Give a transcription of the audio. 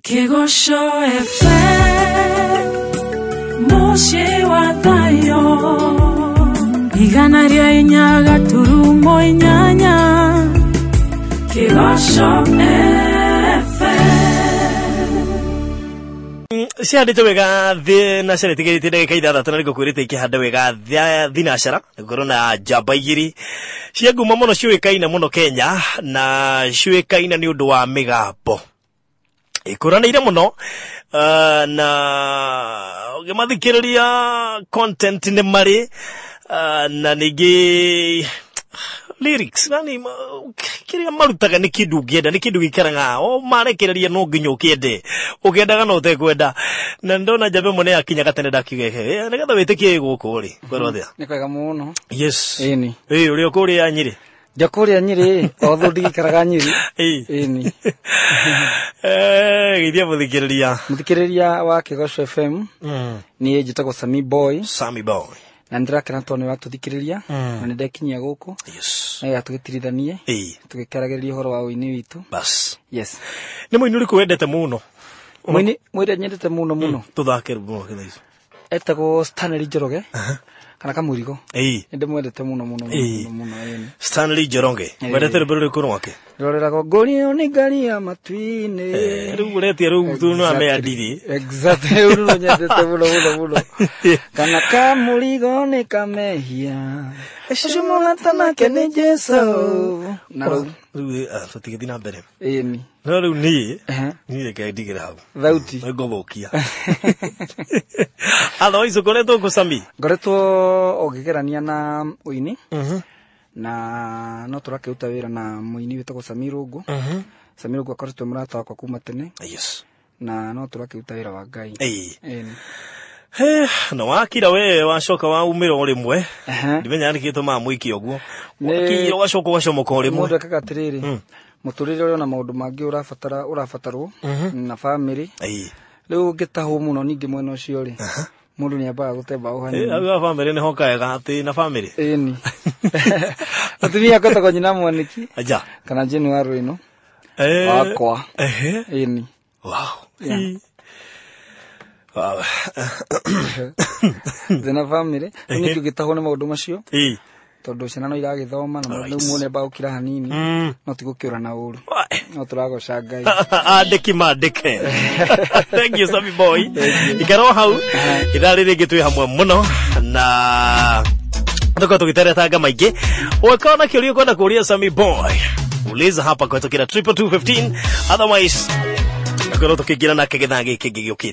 Kĩgoco FM, mũciĩ wa thayũ, 104.8 Kĩgoco FM. Cihandĩte wega thinacara ĩtigĩrĩte ndagĩka 6 na nĩngũkwĩrĩte ikĩhanda wega thinacara gũkorwo na njamba igĩrĩ cia ngumo mũno ciũĩkaine mũno Kenya na ciũĩkaine nĩ ũndũ wa mĩgambo ĩkũranĩire mũno, na ũngĩmathikĩrĩria content nĩ marĩ, na ningĩ lyrics yani kĩrĩa marutaga nĩ kĩndũ ũngĩenda, nĩ kĩndũ gĩikaraga o marekereria no nginya ũkĩende, ũkĩendaga no ũtekwenda. Na ndona njamba ĩmwe nĩ yakinya gatene, ndakiuga nĩgetha wĩtĩkie gũkũ rĩ kwerwo atĩa. Nĩ kwega mũno. Yes. Ĩni. Ĩ ũrĩa ũkũrĩa Nyĩrĩ? Ndio kũrĩa Nyĩrĩ, otho ndigikaraga Nyĩrĩ. Ĩni. Geithia mũthikĩrĩria. Mũthikĩrĩria wa Kĩgoco FM, niĩ njĩtagwo Sami Boy. Sami Boy. Na nĩndĩrakena tondũ nĩ watũthikĩrĩria na nĩndekinyia gũkũ nĩgetha tũgĩtirithanie, tũgĩkaragĩrĩria ũhoro wa ũini witũ. Bas. Yes. Nĩ mũini ũrĩkũ wendete mũno? Mũini mwĩrĩa nyendete mũno mũno. Tũthake rĩu mũno kĩtha icio. Etagwo Stanley Njoroge kana Kamũrigo. Nĩndĩmwendete mũno mũno mũno mũno, ĩni. Stanley Njoroge. Wendete rwĩmbo rũrĩkũ rwake? Roreragwo ngũrio nĩ ngari ya matu-inĩ. Rĩu ũretia rĩu tu no ameandiri. Exactly, rĩu nĩruo nyendete mũno mũno mũno. Kana kamũrigo nĩ kamehia, ũcio mũrata nake nĩ Jesũ. Na rĩu Rĩu tũtigĩthiĩ na mbere. Ĩni. No rĩu niĩ niĩ reke ndigĩre hau. Thauti. Nĩngũthũkia. Otherwise ũkoretwo kũ, Sami? Ngoretwo o ngĩgerania na ũini, na no tũrakĩruta wĩra na mũini wĩtagwo Sami Rũngũ. Sami Rũngũ akoretwo mũrata wakwa kuma tene, na no tũrakĩruta wĩra wa Ngai. Ĩni. Na wakira we wacoka waumĩra o rĩmwe, ndimenya nĩkĩ gĩtũmaga mũikie ũguo. Wakira ũgacoka ũgacomoka o rĩmwe. Mũndũ ekaga atĩrĩrĩ, mũtũrĩre ũrĩ ona maũndũ mangĩ ũrabatara, ũrabatarwo na bamĩrĩ. Rĩu ũngĩtahwo mũno ningĩ mwena ũcio rĩ, mũndũ nĩ ambaga gũte mbaũ hanini. Hau ha bamĩrĩ nĩho kaega atĩ na bamĩrĩ. Ĩni, mũtumia akwetagwo nyina mwanĩki aja kana Jane wa Rwĩno wakwa. Ĩni. Wow. Wow. Thĩna bamĩrĩ rĩu ningĩ ũngĩtahwo nĩ maũndũ macio, tondũ ciana no iragĩthoma na rĩu mũndũ nĩambaga gũkira hanini, no ti gũkĩũra na ũru, no tũragoca Ngai. Andĩki mandĩke. Thank you, Sami Boy. Ikara o hau, ithaa rĩrĩ rĩngĩ twĩ hamwe mũno na tũkorwo tũgĩteretanga maingĩ. Ũngĩkorwo na kĩũria ũkwenda kũũria Sami Boy, uliza hapa kũhetũkĩra 22215, otherwise tũkorwo tũkĩingĩra nake gĩthaa gĩkĩ kĩngĩ gĩũkĩte.